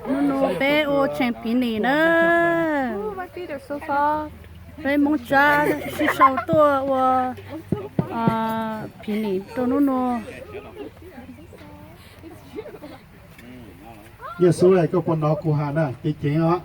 Hnub no peb ua tseem picnic na. Peb Hmoob Tsab sib sau tuaj ua picnic rau hnub no. Yej Xub, koj puas hnov kuv hais na? Ceev ceev os.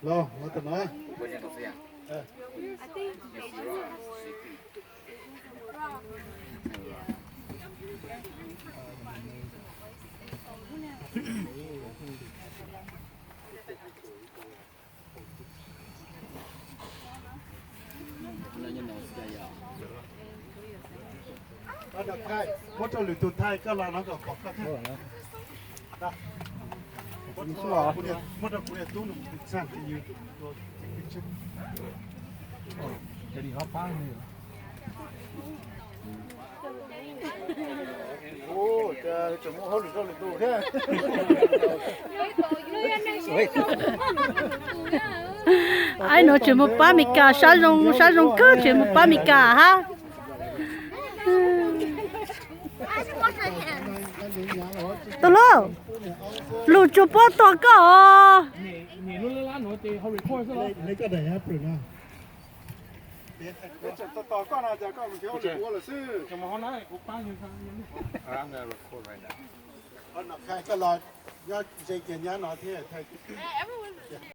Los, los tom no. Muab rau lwm tus thaij, koj los no kom pom koj thiab. Muab rau kuv niam tub nws txaj. Aib, nuav tseem mus pab Mes Kas, sab zoo sab zoo kawg, tseem mus pab Mes Kas hab. Tau lauj, lug tsuas puab tog koj os. Koj los nyob ze kiag nyab no thiab.